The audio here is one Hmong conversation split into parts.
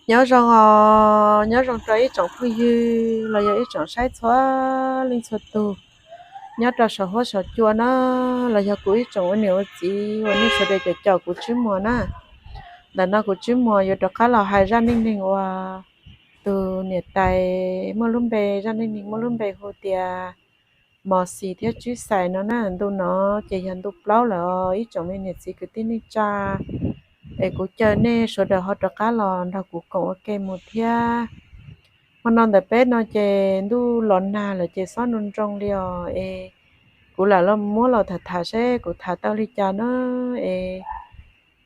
Nyob zoo os, nyob zoo rau ib tsoom phooj ywg los yog ib tsoom saib txhua leej txhua tus nyob rau saum huab saum cua na, los yog kuv ib tsoom ua niam ua txiv uas nej sawv daws caum caum kuv Tswb Muas na. Ntawm no kuv Tswb Muas yuav rov qab los hais zaj neej neeg uas tus niam tais muaj lub npe, zaj neej neeg muaj lub npe hu tias Mos Xis thiab Tswb Xais no na. Ntu no ces yog ntu plaub lawm os ib tsoom me niam txiv kwv tij neej tsa, es kuv caw nej sawv daws ho rov qab los nrog kuv koom ua ke mus thiab. Hmo no ntawm peb no ces ntuj los nag lawm ces xob nroo nroo li os es kuv lam los muab los tham tham seb kuv tham tau li cas na. Es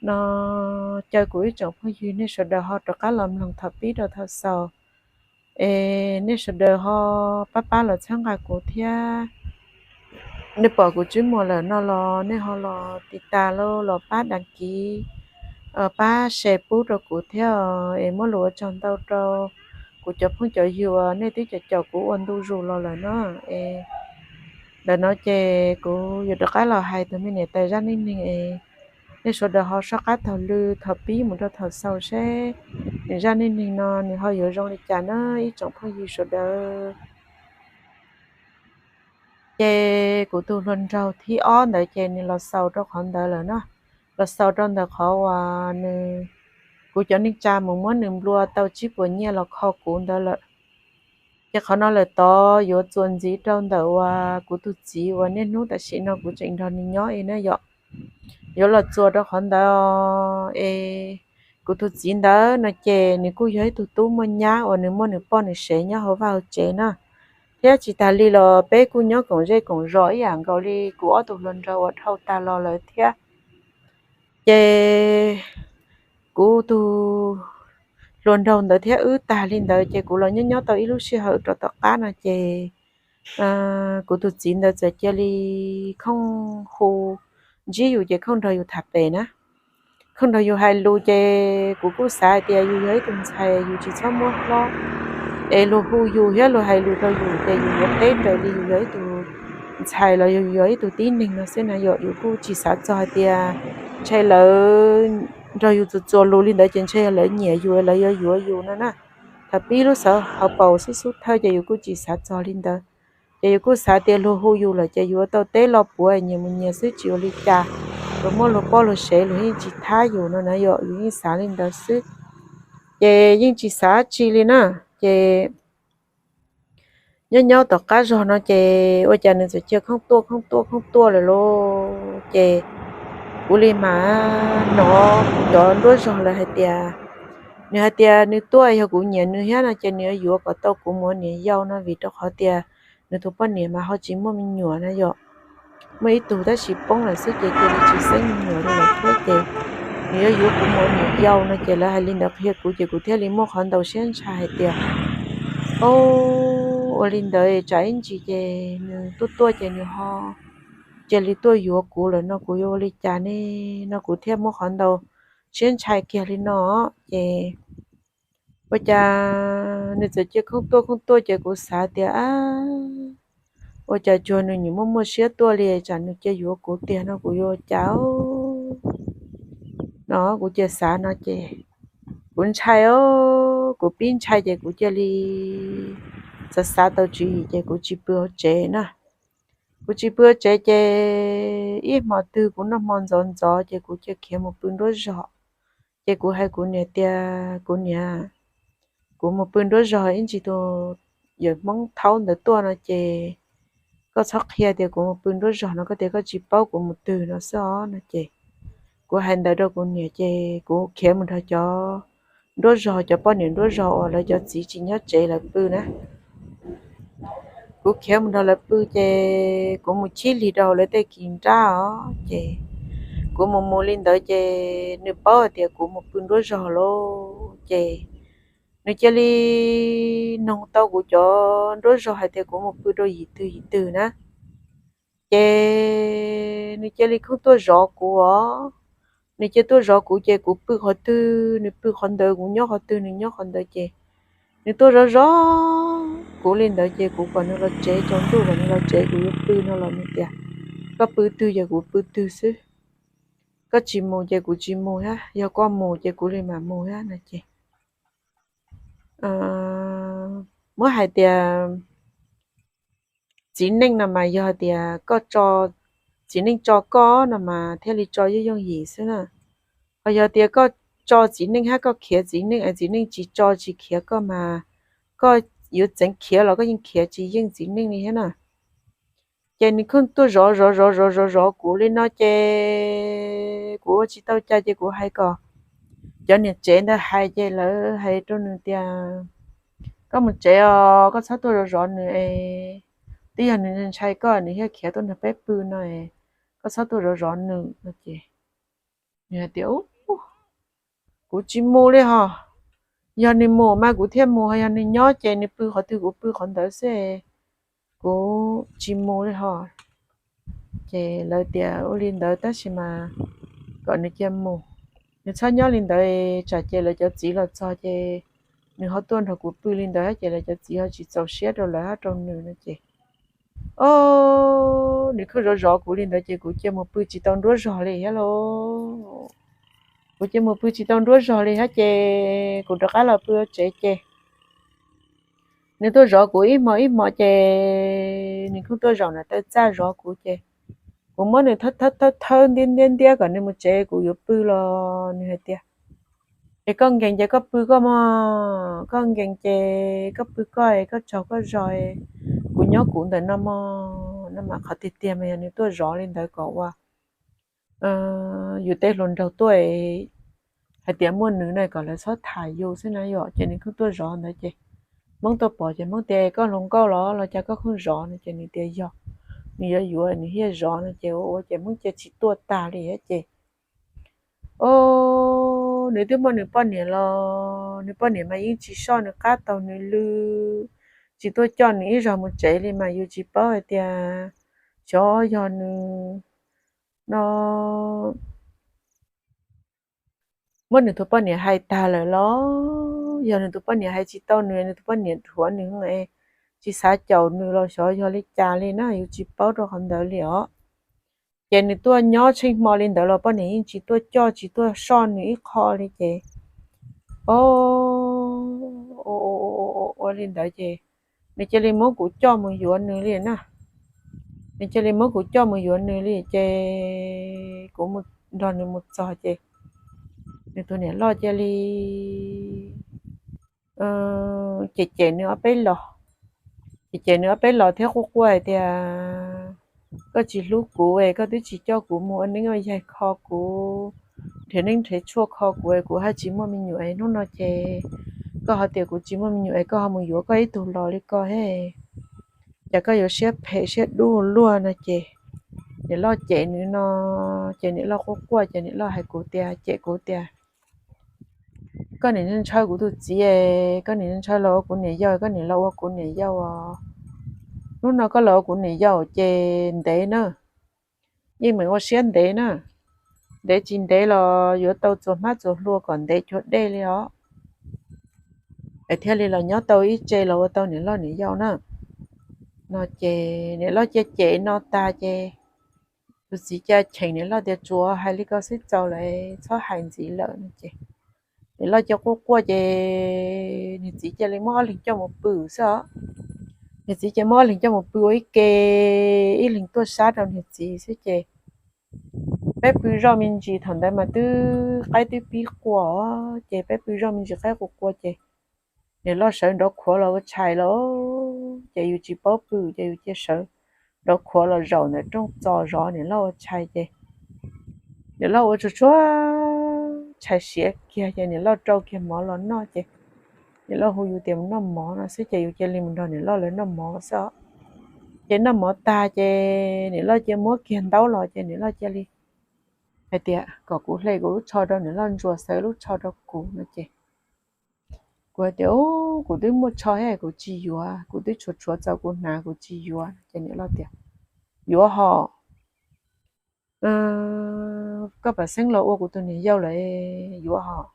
no caw kuv ib tsoom phooj ywg nej sawv daws ho rov qab los mloog thaum pib rau thaum xaus, es nej sawv daws ho pab pab los txhawb nqa kuv thiab. Nej pom kuv Tswb Muas lawm no los nej ho los tiv tas los pab đăng ký, pab share pub rau kuv thiab es muab lus ua tsaug ntau rau kuv cov phooj cov ywg uas nej twb caum caum kuv ua ntu zus los lawm no. Es ntawm no ces kuv yuav rov qab los hais tus me niam tais zaj neej neeg es nej sawv daws ho soj qab taug lw thaum pib mus rau thaum xaus seb nws zaj neej neeg no nws ho yuav zoo li cas na ib tsoom phooj ywg sawv daws. Ces kuv tus hluas nraug thib ob ntawd ces nws los xaus rau qhov ntawd lawm na. Los xaus rau ntawm qhov uas nws, kuv cov neej tsa mus muab nws nplua tau tsib puas nyiaj los kho kuv ntawd lawm. Ces qhov no lawm tod yuav txuas ntxiv rau ntawm uas kuv tus txiv uas niaj hnub tam sim no kuv tseem nrog nws nyob es na yom. Yuav los txuas rau qhov ntawd es kuv tus txiv ntawd no ces nws kuj yog ib tug tub muaj nyab uas nws muaj nws poj nws sev nyob hauv vaj hauv tsev na. Thiab tsis tas li los peb kuj nyob koom zej koom zos ib yam nkaus li kuv ob tug hluas nraug uas dhau tag los lawm thiab. Ces kuv tus hluas nraug ntawd thiab wb tag li ntawd ces kuv los nyob nyob tau ib lub sij hawm rau tom qab no ces kuv tus txiv ntawd txawm cia li khooj hu, ntsib yus ces khooj nrog yus tham pem na. Khooj nrog yus hais lus ces kuv kuj xav hais tias yus yog ib tug ntxhais yus tsis txhob muab hlob, es luag hu yus thiab luag hais lus rau yus ces yus yuav teb raws li yus yog ib tug ntxhais los yog yus yog ib tug tib neeg no xwb na yom. Yus kuj tsis xav txog hais tias ntshe lawv nrog yus txuas txuas lus li ntawd ces ntshe yog lawv nyiam yus lawv yuav yuav yus no na. Thaum pib lub sij hawm hauv paus xub xub thawj ces yus kuj tsis xav txog li ntawd. Ces yus kuj xav tias luag hu yus lawm ces yus yuav tau teb lo puav nyias mus nyias xwb tsis ua li cas, luag muaj luag poj luag sev luag yeej tsis thab yus no na yom, yus yeej xav li ntawd xwb. Ces yeej tsis xav tsi li na. Ces nyob nyob tom qab zog no ces ua cas nws txawm cia khooj tuaj khooj tuaj khooj tuaj lawm lauj. Ces kuv li mas hnov cov nruab zog lawv hais tias, nws hais tias nws tuaj yog kuv nyiam nws thiab no ces nws yuav yuav kom tau kuv mus ua niam yau no vim rau qhov tias nws tus poj niam mas ho tsis muaj me nyuam na yom. Muaj ib tug tab sis poob lawm xwb ces cia li tsis xeeb me nyuam li lawm thiab ces nws yuav yuav kuv mus ua niam yau no ces lawv hais li ntawd qhia kuv ces kuv thiaj li muaj qhov ntau siab ntshai hais tias, o, ua li ntawd tsam ib ntsis ces nws tuaj tuaj ces nws ho cia li tuaj yuav kuv lawm no kuv yuav ua li cas ne, no kuv thiaj muaj qhov ntau siab ntshai kiag li no. Ces ua cas nws txawm cia khooj tuaj khooj tuaj ces kuv xav tias, ua cas tsuag nws nyuam muaj muaj siab tuaj li, tsam nws cia yuav kuv tiag no kuv yuav ua cas no kuv cia xav no ces kuv ntshai os, kuv pib ntshai ces kuv cia li xav xav tau tswv yim ces kuv tsis pw hauv tsev na. Kuv tsis pw hauv tsev ces ib hmo twg kuv noj hmo ntxov ntxov ces kuv cia khiav mus pw nruab zog. Ces kuv hais kuv niam tias, kuv niam, kuv mus pw nruab zog ib ntsis tus yawm Hmoob thaub ntawd tuaj no ces koj txhob qhia tias kuv mus pw nruab zog no, koj tias koj tsis paub kuv mus twg no xwb os no ces kuv hais ntawd rau kuv niam ces kuv khiav mus nrog cov nruab zog, cov poj niam nruab zog uas lawv cov txiv tsis nyob tsev lawv pw na. Kuv khiav mus nrog lawv pw ces kuv mus chib lig rau lawv tej kis nrab os ces kuv mus mus li ntawd ces nws paub hais tias kuv mus pw nruab zog lauj ces nws cia li noog tau kuv cov nruab zog hais tias kuv mus pw rau yim twg yim twg na. Ces nws cia li khooj tuaj zov kuv os. Nws cia tuaj zov kuv ces kuv pw qhov twg nws pw qhov ntawd, kuv nyob qhov twg nws nyob qhov ntawd ces nws tuaj zov zov kuv li ntawd ces kuv kom nws los tsev, tsaus ntuj kom nws los tsev kuv yuav pw no los nws tias koj pw twg ces kuv pw twg xwb, koj tsis mus ces kuv tsis mus thiab, yog koj mus ces kuv li mam mus thiab no ces Muab hais tias txiv neej no mas yog tias koj tso, txiv neej tso koj no mas thiaj li tso yooj yooj yim xwb na. Ho yog tias koj tso txiv neej hab koj khiav txiv neej es txiv neej tsis tso tsis khiav koj mas koj yuav txeev khiav los koj yeej khiav tsis yeej txiv neej li thiab na. Ces nws kuj tuaj zov zov zov zov zov zov kuv li no ces kuv ua tsis tau cas ces kuv hais kom cov niam tsev ntawd hais ces lawv hais rau nws tias, koj mus tsev os, koj txhob tuaj zov zov nws es, twb yog nws ntshai koj nws thiaj khiav tuaj nrog peb pw no es, koj txhob tuaj zov zov nws no ces nws hais tias, kuv tsis mus li hos, yog nws mus mas kuv thiaj mus, ho yog nws nyob ces nws pw qhov twg kuv pw qhov ntawd xwb, kuv tsis mus li hos. Ces lawv tias ua li ntawd tab sis mas kom nws cia mus, nws txhob nyob li ntawd tsam ces lawv cov txiv los txog ces nws ho tuaj nrog kuv pw li ntawd hab ces lawv cov txiv ho tsis txaus siab rau lawv hab rau nws no ces, o, nws kuj zov zov kuv li ntawd ces kuv cia mus pw tsis tau nruab zog li thiab lauj. Kuv cia mus pw tsis tau nruab zog li hab ces kuv rov qab los pw tsev ces nws tuaj zov kuv ib hmo ib hmo ces nws kuj tuaj zaum nram taw txaj zov kuv ces kuv muab nws thawb thawb thawb ntiab ntiab ntiab kom nws mus tsev kuv yuav pw los nws hais tias, es koj nkees ces koj pw koj mog, koj nkees ces koj pw koj es koj tsaug koj zog, kuv nyob kuv ntawm no mog no mas qhov tiag tiag mas yog nws tuaj zov li ntawd kom ua yus tej hluas nraug tuaj hais tias muaj nws na kom lawv txhob tham yus xwb na yom. Ces nws kuj tuaj zov ntawd ces Hmoob tuaj pom ces Hmoob tias, koj hluas nkauj los los cas koj kuj zov no ces nws tias yog, nws yuav yuav nws thiaj zov no ces ua ua ces Hmoob cia tsis tuaj tag li ces, o, nws twb muaj nws poj niam los nws poj niam mas yeej tsis soj nws qab taug nws lw, tsis tuaj coj nws ib zaug mus tsev li mas yus tsis paub hais tias xyov yog nws no muab nws tus poj niam hais tag lawm los yog nws tus poj niam hais tsis tau nws, nws tus poj niam dhuav nws, tsis xav caum nws los xyov yog li cas li na, yus tsis paub rau qhov ntawd li os. Ces nws tuaj nyob tsheej hmo li ntawd los poj niam yeej tsis tuaj coj tsis tuaj soj nws ib qho li ces, o, ua li ntawd ces nws cia li muab kuv coj mus yuav nws li na. Nws cia li muab kuv coj mus yuav nws li ces kuv nrog nws mus txog ces nws tus niam loj cia li cem cem nws ob peb los, cem cem nws ob peb los thiab quaj quaj hais tias, koj tsis hlub kuv es koj twb tsis coj kuv mus ua neeb ua yaig kho kuv, nrhiav neeb nrhiav tshuaj kho kuv es kuv haj tsis muaj me nyuam es hnub no ces koj ho tias kuv tsis muaj me nyuam es koj ho mus yuav koj ib tug los li ko he, cas koj yuav siab phem siab dub luaj no ces niam loj cem nws no ces niam loj quaj quaj ces niam loj hais kuv tias, cem kuv tias, koj niam ntshaw kuv tus txiv, koj niam ntshaw los ua kuv niam yau, koj niam los ua kuv niam yau os. Hnub no koj los ua kuv niam yau ces ntev na, yeej meem ua siab ntev na, ntev tsis ntev los yuav tau txuas hmab txuas hlua kom ntev cuag dej li os, es thiaj li los nyob tau ib tse los ua tau niam loj niam yau na. No ces niam loj cia cem no tag ces tus txiv cia cheem niam loj tias, tsuas hais li ko xwb txaus lawm, txhob hais ntxiv lawm no ces niam loj cia quaj quaj ces nws txiv cia li muab ob leeg coj mus pw xwb os. Nws txiv cia muab ob leeg coj mus pw ua ib ke, ib leeg tuaj sab rau nws txiv xwb ces peb pw zoj me ntsis, thaum ntawd mas twb qaib twb pib qua, ces peb pw zoj me ntsis qaib qua qua ces niam loj sawv nrov khuav los ua tshais lawm, ces yus tsis paub pw ces yus cia sawv nrov khuav los zaum ntawm rooj txos zov niam loj ua tshais ces niam loj ua tsuag tsuag tshais siav kiag ces niam loj rau kiag mov los noj ces niam loj hu yus tias mus noj mov no xwb ces yus cia li mus nrog niam loj lawv noj mov xwb os. Ces noj mov tag ces niam loj cia muab kiag ntaub los ces niam loj cia li hais tias kom kuv hle kuv lub tsho rau niam loj ntsuas, xaws lub tsho rau kuv no ces kuv hais tias, kuv twb muaj tsho thiab kuv tsis yuav, kuv twb tshuav tshuav txaus kuv hnav kuv tsis yuav. Ces niam loj tias, yuav hos, koj pam xeeb los ua kuv tus niam yau lawm, yuav hos,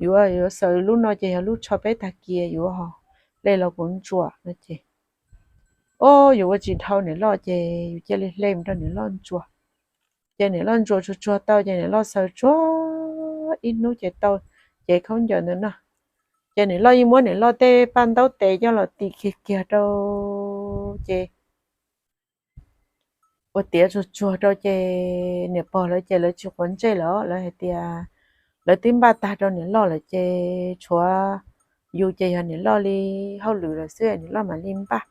yuav, yuav xaws lub no ces yog lub tsho peb tag kis, yuav hos, hle los kuv ntsuas no ces, o, yus ua tsis dhau niam loj ces yus cia li hle mus rau niam loj ntsuas. Ces niam loj ntsuas tsuag tsuag tau ces niam loj xaws tsuag ib hnub ces tau cev khaub ncaws ntawd no. Ces niam loj yeej muab niam loj tej paj ntaub tes coj los tis kiag kiag rau, ces ua tiav tsuag tsuag rau ces niam pog lawv ces lawv tsis quav ntsej lawm, lawv hais tias lawv twb npaj tag rau niam loj lawm ces tshuav yus ces yog niam loj li hauj lwm lawm xwb niam loj mam li npaj,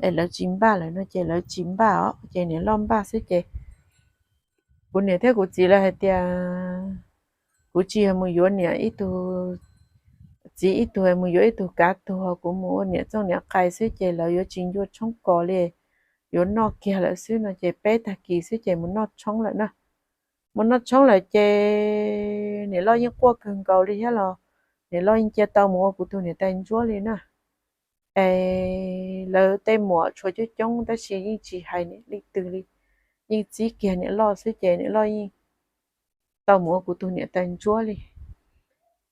es lawv tsis npaj lawm no ces lawv tsis npaj os, ces niam loj npaj xwb ces kuv niam thiab kuv txiv lawv hais tias kuv tsis yog mus yuav niam ib tug txiv ib tug, mus yuav ib tug kav tug, kuv mus ua niam txooj niam qais xwb ces lawv yuav tsis ncua tshoob kos li, yuav noj kiag lawm xwb no ces peb tag kis xwb ces mus noj tshoob lawm na. Mus noj tshoob lawm ces niam loj yeej quaj kawg nkaus li thiab los niam loj yeej cia tau mus ua kuv tus niam tais ntsuab li na. Es lawv tej muam tshuav coob coob tab sis yeej tsis hais leej twg li, yeej txib kiag niam loj xwb ces niam loj yeej tau mus ua kuv tus niam tais ntsuab li.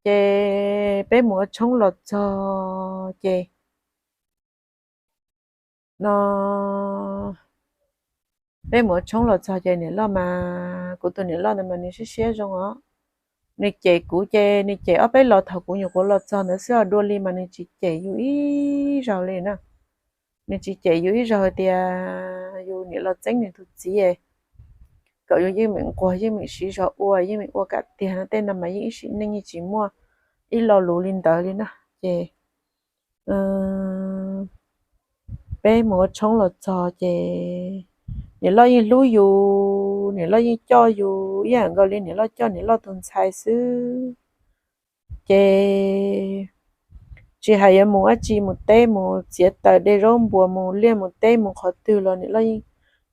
Ces peb mus ua tshoob los txog ces no, peb mus ua tshoob los txog ces niam loj mas, kuv tus niam loj ntawd mas nws siab siab zoo os. Nws cem kuv ces nws cem ob peb los thaum kuv nyuam qhuav los txog ntawd xwb os, dua li mas nws tsis cem yus ib zaug li na. Nws tsis cem yus ib zaug hais tias yus niam los txeeb nws tus txiv, kom yus yeej meem nquag yeej meem siv zog ua yeej meem ua kam tiag no, tej no mas yeej ib sim neej yeej tsis muaj ib lo lus li ntawd li na. Ces peb mus ua tshoob los txog ces niam loj yeej hlub yus, niam loj yeej coj yus ib yam nkaus li niam loj coj niam loj tus ntxhais xwb. Ces tsis hais yuav mus dab tsi, mus teb mus txiav taws de zaub npua, mus liaj mus teb mus qhov twg los niam loj yeej,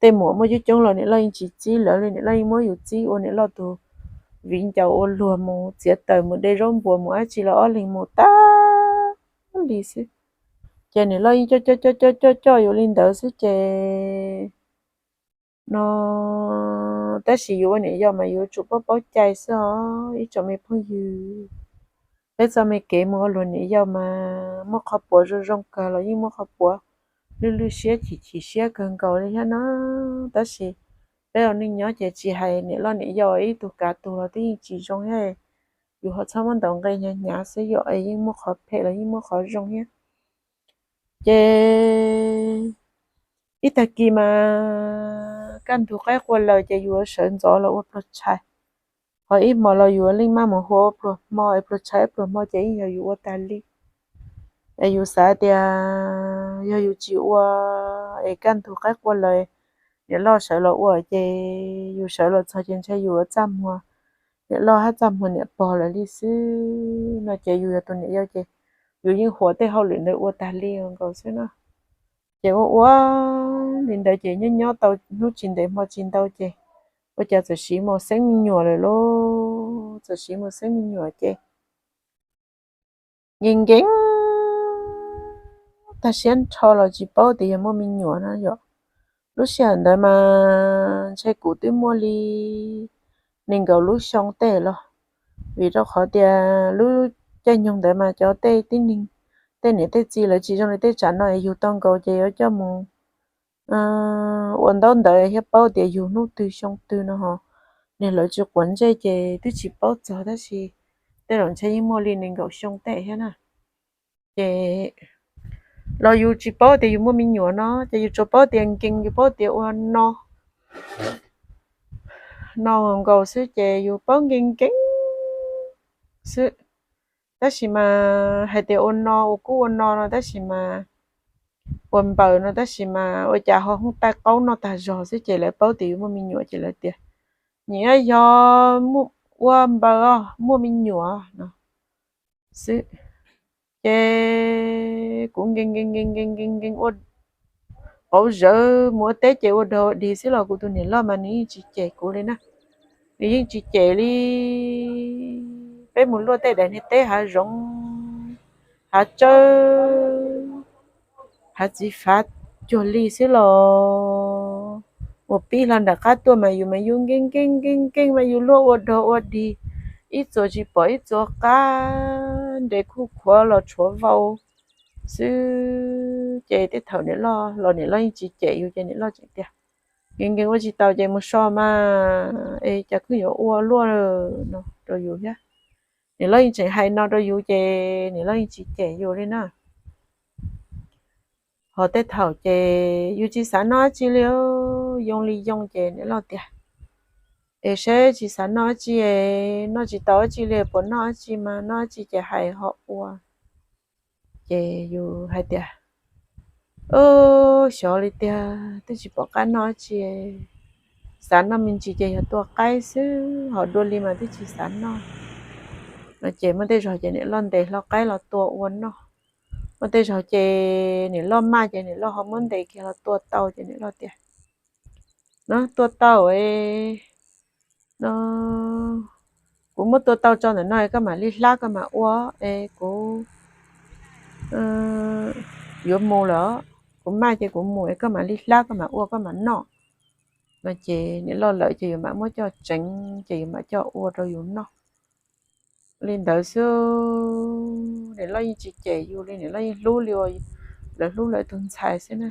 tej muam muaj coob coob los niam loj yeej tsis txib lawv li, niam loj yeej muab yus txib ua niam loj tus viv ncaus ua luag mus txiav taws mus de zaub npua mus dab tsi los ob leeg mus tag li xwb. Ces niam loj yeej coj coj coj coj coj yus li ntawd xwb ces no, tab sis yus ua niam yau mas yus yuav tsum paub paub cai xwb os ib tsoom me phooj ywg. Peb txoj me kev mus ua luag niam yau mas muaj qhov puav zoo zoo kawg los yeej muaj qhov puav lwj lwj siab chim chim siab kawg nkaus li thiab na. Tab sis peb ua neej nyob ces tsis hais niam loj niam yau ib tug kav tug los twb yeej tsis zoo thiab. Yus ho txhob muab ntaus nqe hnyav hnyav xwb yom, es yeej muaj qhov phem los yeej muaj qhov zoo thiab. Ces ib tag kis mas kaj ntug qaib qua laws ces yus sawv ntxov los ua pluas tshais, ho ib hmo los yus leej maj mus hu ua pluas hmo es pluas tshais pluas hmo ces yeej yog yus ua tas li. Es yus xav tias yog yus tsis ua es kaj ntug qaib qua laws niam loj sawv los ua ces yus sawv los txog ces ntshai yus yuav txaj muag niam loj hab txaj muag niam pog lawm li xwb no ces yus yog tus niam yau ces yus yeej huam tej hauj lwm ntawd ua tas li nkaus xwb na. Ces ua ua li ntawd ces nyob nyob tau hnub tsis ntev hmo tsis ntau ces ua cas txawm siv mus xeeb me nyuam lawm lauj, txawm siv mus xeeb me nyuam ces nkees nkees tag siab nrho los tsis paub tias yog muaj me nyuam no yom. Lub sij hawm ntawd mas ntshe kuv twb muaj li nees nkaum lub xyoo tej los, vim rau qhov tias lub caij nyoog ntawd mas cov tej tib neeg, tej niam tej txiv lawv tsis zoo li tej tsam no es yug tau nkaus ces yuav coj mus ua ntaub ntawv thiab paub tias yug hnub twg xyoo twg no ho. Niag lawv tsis quav ntsej ces twb tsis paub txog tab sis tej zaum ntshe yeej muaj li nees nkaum xyoo tej thiab na. Ces los yus tsis paub tias yus muaj me nyuam no ces yus tsuas paub tias nkees, yus paub tias ua no no nkaus xwb ces yus paub nkees nkees xwb. Tab sis mas hais tias ua no ua kub ua no no tab sis mas ua npaws no tab sis mas ua cas ho hooj taij qaub noj tag zog xwb ces lawv paub tias yus muaj me nyuam ces lawv tias nyiam yog ua npaws os muaj me nyuam no xwb. Ces kuv nkees nkees nkees nkees nkees nkees ua qauv zawv mus ua teb ces ua dog ua dig xwb los kuv tus niam loj mas nws yeej tsis cem kuv li na. Nws yeej tsis cem li. Peb mus luaj tej daim niag teb hav zoov hav tsawb hav txiv fav cuag li xwb los mus pib hlo nram qab tuaj mas yus mas yus nkees nkees nkees nkees mas yus luaj ua dog ua dig ib txuas tsis pom ib txuas qab nres khuj khuav los tshuav vau xwb. Ces tej thaum niam loj los niam loj yeej tsis cem yus ces niam loj tseem tias nkees nkees ua tsis tau ces mus so mas es cas kuj yuav ua luaj no rau yus thiab. niam loj yeej tseem hais no rau yus ces niam loj yeej tsis cem yus li na. Ho tej thaum ces yus tsis xav noj dab tsi li, yoo li yoo ces niam loj tias, es seb tsis xav noj dab tsi, noj tsis tau dab tsi li, puas noj dab tsi mas noj dab tsi ces hais ho ua. Ces yus hais tias, xyov li tiag, twb tsis pom qab noj dab tsi, xav noj me ntsis ces yog tua qaib xwb, ho dua li mas twb tsis xav noj no. Ces muaj tej zaug ces niam loj ntes hlo qaib los tua ua noj, muaj tej zaug ces niam loj maj ces niam loj ho muab ntes kiag los tua tau ces niam loj tias, no tua tau, no kuv muab tua tau tso ntawm no es koj mam li hlab koj mam ua, es kuv yuav mus lawm, kuv maj ces kuv mus es koj mam li hlab koj mam ua koj mam noj no. Ces niam loj lawm ces yus mam muab coj tseev ces yus mam coj ua rau yus noj. Li ntawd xwb, niam loj yeej tsis cem yus li, niam loj yeej hlub li uas lawv hlub lawv tus ntxhais xwb na.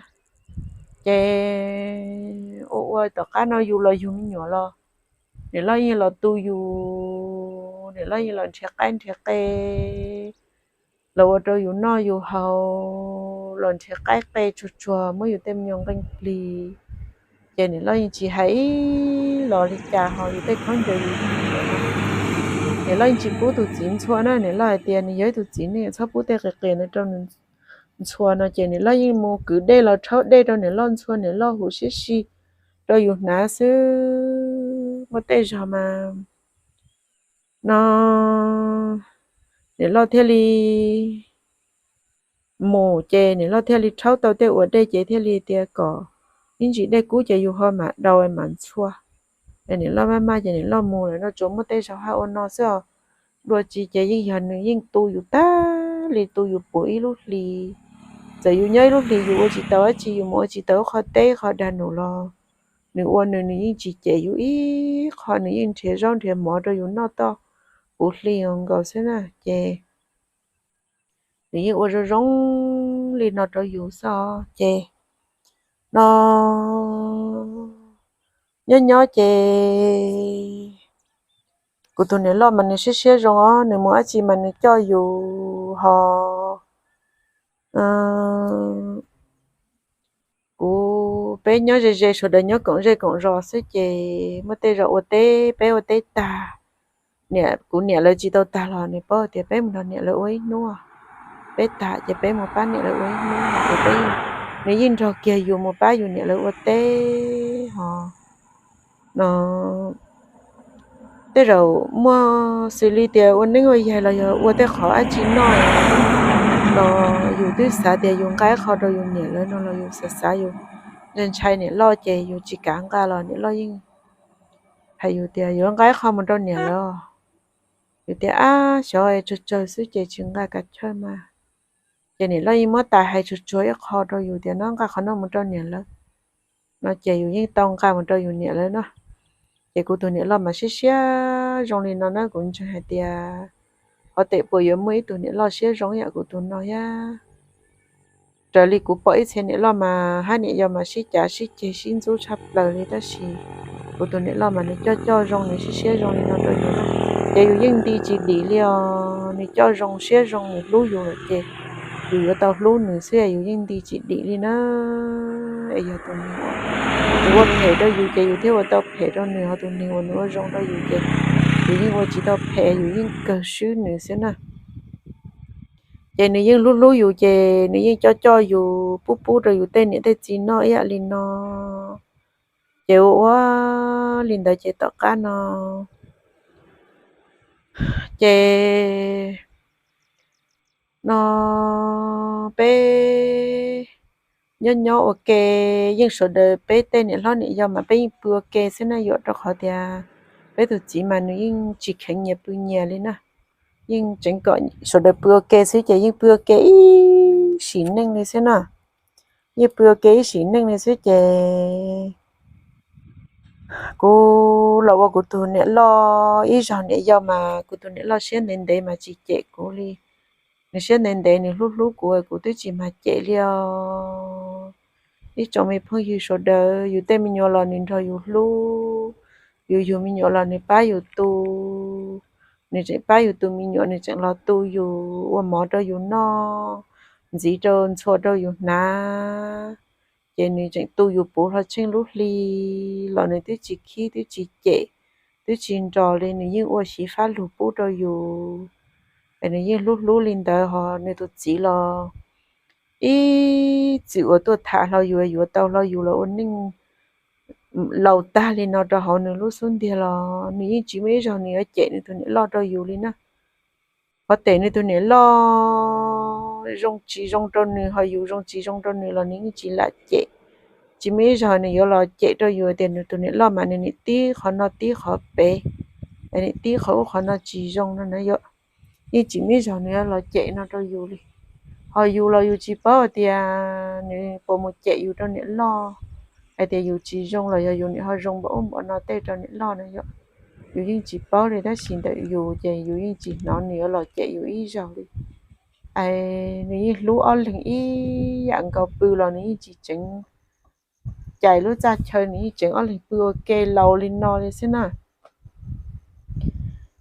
Ces ua ua tom qab no yus los yug me nyuam los niam loj yeej los tu yus, niam loj yeej los nrhiav qaib nrhiav qe los ua rau yus noj yus haus, los nrhiav qaib qe tsuag tsuag muab yus tej me nyuam nqee plig. Ces niam loj yeej tsis hais ib los li cas, ho yus tej khaub ncaws yus, niam loj yeej tsis pub tus txiv ntxhua na, niam loj hais tias nws yog ib tug txiv neej txhob pub tej qias qias ntawd rau nws ntxhua no. Ces niam loj yeej mus kwv dej los rhaub dej rau niam loj ntxhua, niam loj hu siab si rau yus hnav xwb. Muaj tej zaug mas no niam loj thiaj li mus ces niam loj thiaj li rhaub tau tej uas dej ces thiaj li tias kom ib ntsis dej kub ces yus ho mam dau mam ntxhua. Niam loj maj maj ces niam loj mus lawm no, tsuas muaj tej zaug haj ua no xwb os. Dua tsi ces yeej yog nws yeej tu yus tag li, tu yus puv ib lub hlis. Txawm yus nyob ib lub hlis yus ua tsis tau dab tsi, yus mus ua tsis tau ib qho teb qho dag num los nws ua nws, nws yeej tsis cem yus ib qho, nws yeej nrhiav zaub nrhiav mov rau yus noj toj puv hli nkaus xwb na. Ces nws yeej ua zoo zoo li no rau yus xwb os. Ces no nyob nyob ces kuv tus niam loj mas nws siab siab zoo os, nws mus dab tsi mas nws coj yus ho kuv peb nyob ze ze, sawv daws nyob koom zej koom zos xwb ces muaj tej zaum ua teb, peb ua teb tag, niam, kuv niam lawv tsis tau tag los nws paub tias peb mus nrog niam lawv ua ib hnub, peb tag ces peb mus pab niam lawv ua ib hnub, nws yeej nrog kiag yus mus pab yus niam lawv ua teb ho no. Tej zaum muaj xws li tias ua neeb ua yaig los yog ua tej qhov dab tsi noj los yus twb xav tias yus nqa ib qho rau yus niam lawv no los yus xav xav yus ntshai ntshai niam loj ces yus tsis kav nqa los niam loj yeej hais yus tias yuav nqa ib qho mus rau niam lawv. Yus tias ab xyov tsawg tsawg xwb ces tsis nqa kav chawj mas. Ces niam loj yeej muab tais hais tsuag tsuag ib qho rau yus tias no nqa qhov no mus rau niam lawv no ces yus yeej tau nqa mus rau yus niam lawv no. Ces kuv tus niam loj mas siab siab zoo li no na, kuv ntseeg hais tias qhov tiam puas yuav muaj ib tug niam loj siab zoo yam kuv tus no thiab. Raws li kuv pom ib txhia niam loj mas hab niam yau mas sib cav sib ceg sib ntxub tshaj plaws li, tab sis kuv tus niam loj mas nws coj coj zoo, nws siab siab zoo li no rau yus na, ces yus yeej nti tsis dim li os. Nws coj zoo siab zoo, nws hlub yus lawm ces yus yuav tau hlub nws xwb, yus yeej nti tsis dim li na. Es yog tus neeg uas nws ua phem rau yus ces yus thiaj ua tau phem rau nws, ho tus neeg uas nws ua zoo rau yus ces yus yeej ua tsis tau phem, yus yeej kawg swb nws xwb na. Ces nws yeej hlub hlub yus, ces nws yeej coj coj yus, pub pub rau yus tej niam tej txiv noj ib yam li no. Ces ua ua li ntawd ces tom qab no ces no peb nyob nyob ua ke, yeej sawv daws peb tej niam hlob niam yau mas peb yeej pw ua ke xwb na yom, rau qhov tias peb tus txiv mas nws yeej tsis kheev nyias pw nyias li na. Yeej tseev kom sawv daws pw ua ke xwb ces yeej pw ua ke ib sim neej li xwb na. Yeej pw ua ke ib sim neej li xwb ces kuv los ua kuv tus niam loj ib zaug niam yau mas kuv tus niam loj siab ntev ntev mas tsis cem kuv li. Nws siab ntev ntev, nws hlub hlub kuv, kuv twb tsis mag cem li os. Ib tsoom me phooj ywg sawv daws, yus tej me nyuam los nws nrog yus hlub, yus yug me nyuam los nws pab yus tu, Nws tseem pab yus tus me nyuam, nws tseem los tu yus, ua mov rau yus noj, ntxiv rau ntxhua rau yus hnav. Ces nws tseem tu yus puv hlo tsheej lub hli los nws twb tsis khib, twb tsis cem, twb tsis nros li, nws yeej ua xyiv fab lug pub rau yus. Es nws yeej hlub hlub li ntawd, ho nws tus txiv los ib txwm uas tuaj tham hlo yus, yuav tau hlo yus los ua neej laus tag li no rau hauv nws lub xub ntiag los nws yeej tsis muaj ib zaug nws yuav cem nws tus niam loj rau yus li na. Qhov tes nws tus niam loj zoo tsis zoo rau nws, ho yus zoo tsis zoo rau nws los nws yeej tsis lam cem. Tsis muaj ib zaug nws yuav los cem rau yus tias nws tus niam loj mas nws niam tib qhov no tib qhov pem, niam tib qhov ub qhov no tsis zoo no na yom. Yeej tsis muaj ib zaug nws yuav los cem no rau yus li. Ho yus los yus tsis paub hais tias nws puas mus cem yus rau niam loj, hais tias yus tsis zoo los yog yus niam ho zoo npaum ub npaum no tej rau niam loj na yom. Yus yeej tsis paub li, tab sis ntawm yus ces yus yeej tsis hnov nws yuav los cem yus ib zaug li. Es nws yeej hlub ob leeg ib yam nkaus pw los nws yeej tsis tseev cais lub txaj chaw, nws yeej tseev ob leeg pw ua ke laus li no li xwb na.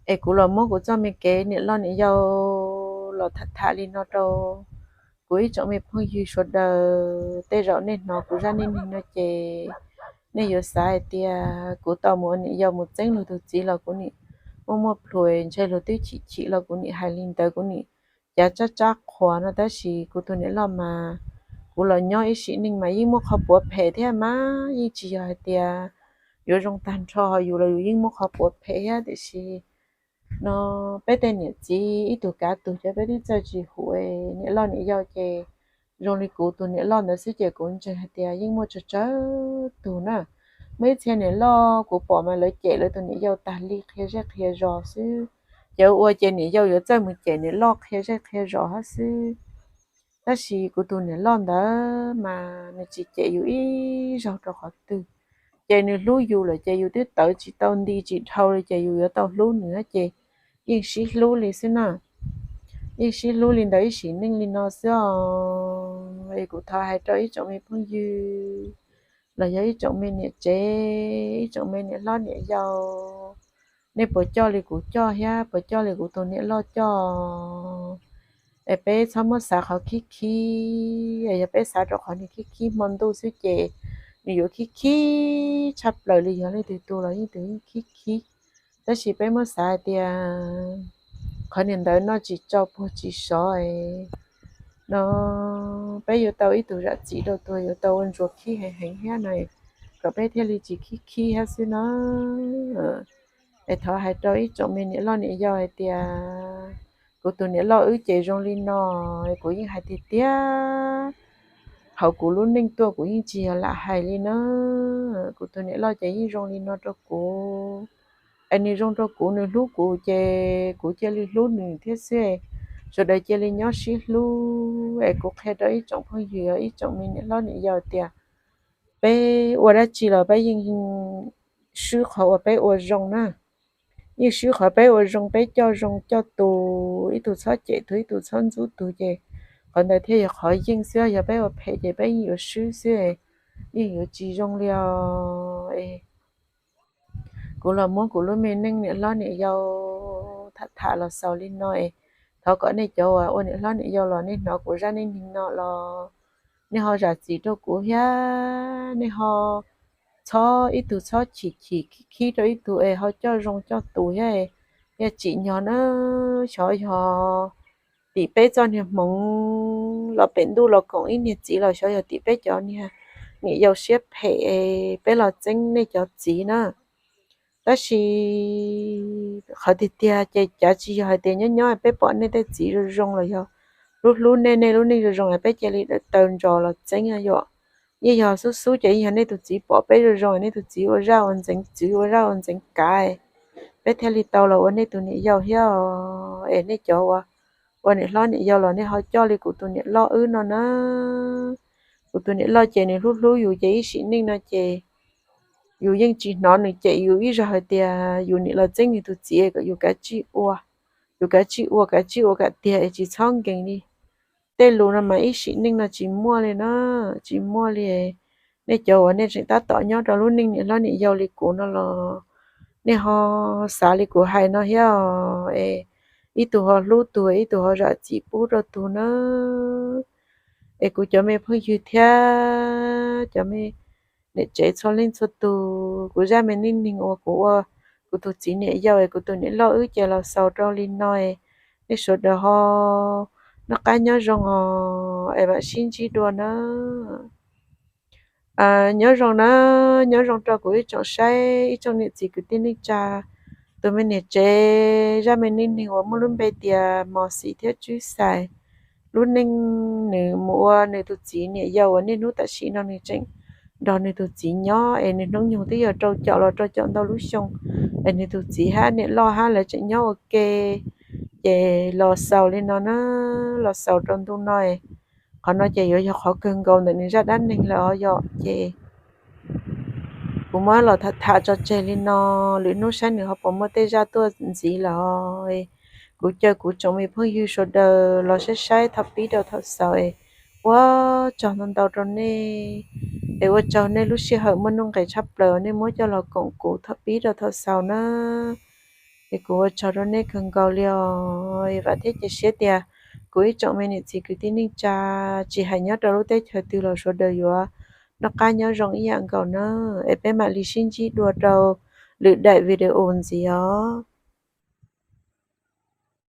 Es kuv los muab kuv txoj me kev niam loj niam yau los tham tham li no rau kuv ib tsoom me phooj ywg sawv daws. Tej zaum nej hnov kuv zaj neej neeg no ces nej yuav xav hais tias kuv tau mus ua niam yau mus txeeb luag tus txiv los kuv nim muaj muaj plhus, ntshe luag twb chim chim los kuv nim hais li ntawd, kuv nim cav tsab tsab qhuas no, tab sis kuv tus niam loj mas kuv los nyob ib sim neej mas yeej muaj qhov puav phem thiab mas yeej tsis yog hais tias yuav zoo tag nrho, ho yus los yus yeej muaj qhov puav phem thiab. Tiam sis no peb tej niam txiv ib tug kav tug ces peb twb txawj tsis hum, niam loj niam yau ces zoo li kuv tus niam loj ntawd xwb ces kuv ntseeg hais tias yeej muaj tsawg tsawg tug na. Muaj ib txhia niam loj kuv pom mas lawv cem lawv tus niam yau tas li qhia zej qhia zos xwb. Ces ua ces niam yau yuav txawj mus cem niam loj qhia zej qhia zos hab xwb. Tab sis kuv tus niam loj ntawd mas nws tsis cem yus ib zaug rau qhov twg. Ces nws hlub yus lawm ces yus twb tawv tsis tau nti tsis dhau li ces yus yuav tau hlub nws ces yeej sib hlub li xwb na. Yeej sib hlub li ntawd ib sim neej li no xwb os. Es kuv thov hais rau ib tsoom me phooj ywg los yog ib tsoom me niam tsev, ib tsoom me niam hlob niam yau, nej puas coj li kuv coj thiab puas coj li kuv tus niam loj coj? Es peb txhob muab xav qhov khib khib, yog peb xav rau qhov nws khib khib hmo ntuj xwb ces nws yuav khib khib tshaj plaws li, yog leej twg tu los yeej tus yeej khib khib. Tab sis peb muab xav hais tias qhov niag ntawd noj tsis tsau puag tsis sov no, peb yuav tau ib tug zam txim rau tus yuav tau ua ntsuas khib heev heev thiab no, kom peb thiaj li tsis khib khib thiab xwb no. Es thov hais rau ib tsoom me niam loj niam yau hais tias kuv tus niam loj wb ces zoo li no, kuv yeej hais tiag tiag, hauv kuv lub neej tuaj kuv yeej tsis yog lam hais li na. Kuv tus niam loj ces yeej zoo li no rau kuv. Es nws zoo rau kuv, nws hlub kuv ces kuv cia li hlub nws thiab xwb. Sawv daws cia li nyob sib hlub. Es kuv qhia rau ib tsoom phooj ywg, ib tsoom me niam hlob niam yau tias peb ua dab tsi los peb yeej swb qhov uas peb ua zoo na. Yeej swb qhov peb ua zoo, peb coj zoo coj tus, ib tug txhob cem tus, ib tug txhob ntxub tus ces qhov ntawd thiaj yog qhov yeej xwb. Yog peb ua phem ces peb yeej yuav swb xwb, yeej yuav tsis zoo li os. Kuv los muab kuv lub me neej niam hlob niam yau tham tham los xaus li no es, thov kom nej cov uas ua niam hlob niam yau los nej hnov kuv zaj neej neeg no los nej ho zam txim rau kuv thiab, nej ho txhob ib tug txhob chim chim khib khib rau ib tug es ho coj zoo coj tus thiab. Yog tsim nyog na, xyov yog tim peb txoj niag hmoov los pem ntuj los koom ib niag txiv los xyov yog tim peb cov niag niam yau siab phem es peb los txeeb nej cov txiv na. Tab sis qhov tiag tiag ces cav tsis yog hais tias nyob nyob peb pom nej tej txiv zoo zoo los yog hlub hlub nej, nej lub neej zoo zoo es peb cia li taw ntsos los txeeb yom. Yeej yog xub xub ces yeej yog nej tus txiv pom peb zoo zoo, nej tus txiv ua zaj ua ntxeev txwv, ua zaj ua ntxeev kav, peb thiaj li tau los ua nej tus niam yau thiab. Es nej cov uas ua niam hlob niam yau los nej ho coj li kuv tus niam loj wb no na. Kuv tus niam loj ces nws hlub hlub yus ces ib sim neej no ces yus yeej tsis hnov nws cem yus ib zaug hais tias yus niam los txeeb nws tus txiv kom yus kav tsij ua, yus kav tsij ua, kav tsij ua kom tiag es tsis txhob nkees li. Tej lus no mas ib sim neej no tsis muaj li na, tsis muaj li. Nej cov uas nej tseem tab tom nyob rau lub neej niam hlob niam yau li kuv no los nej ho xav li kuv hais no thiab os, es ib tug ho hlub tug, ib tug ho zam txim pub rau tug na. Es kuv cov me phooj ywg thiab cov me niam tsev txhua leej txhua tug, kuv zaj me neej neeg uas kuv ua kuv tus txiv niam yau es kuv tus niam loj wb ces los xaus rau li no es, nej sawv daws ho noj qab nyob zoo os, es mam sib ntsib dua na. Nyob zoo na, nyob zoo rau kuv ib tsoom saib, ib tsoom niam txiv kwv tij neej tsa, tus me niam tsev zaj me neej neeg uas muaj lub npe tias Mos Xis thiab Tswb Xais. Lub neej nws mus ua nws tus txiv niam yau uas niaj hnub tam sim no nws tseem nrog nws tus txiv nyob, es nws hnub nyoog twb yog rau caum los rau caum ntau lub xyoo, es nws tus txiv hab niam loj hab lawv tseem nyob ua ke. Ces los xaus li no na, los xaus rau ntu no. Qhov no ces yuav yog qhov kawg nkaus ntawm nws zaj dab neeg lawm os yom. Ces kuv muab los tham tham tso tseg li no, lwm hnub saib nws ho puas muaj tej zaj tuaj ntxiv lawm os. Kuv caw kuv tsoom me phooj ywg sawv daws los saib saib thaum pib rau thaum xaus. Ua tsaug ntau ntau rau nej, es ua tsaug nej lub sij hawm muaj nuj nqis tshaj plaws nej muab coj los koom kuv thaum pib rau thaum xaus na. Es kuv ua tsaug rau nej kawg nkaus li os. Vam thiab cia siab tias kuv ib tsoom me niam txiv kwv tij neej tsa, tsis hais nyob rau lub teb chaws twg los sawv daws yuav noj qab nyob zoo ib yam nkaus na. Es peb mam li sib ntsib dua rau lwm daim video ntxiv os.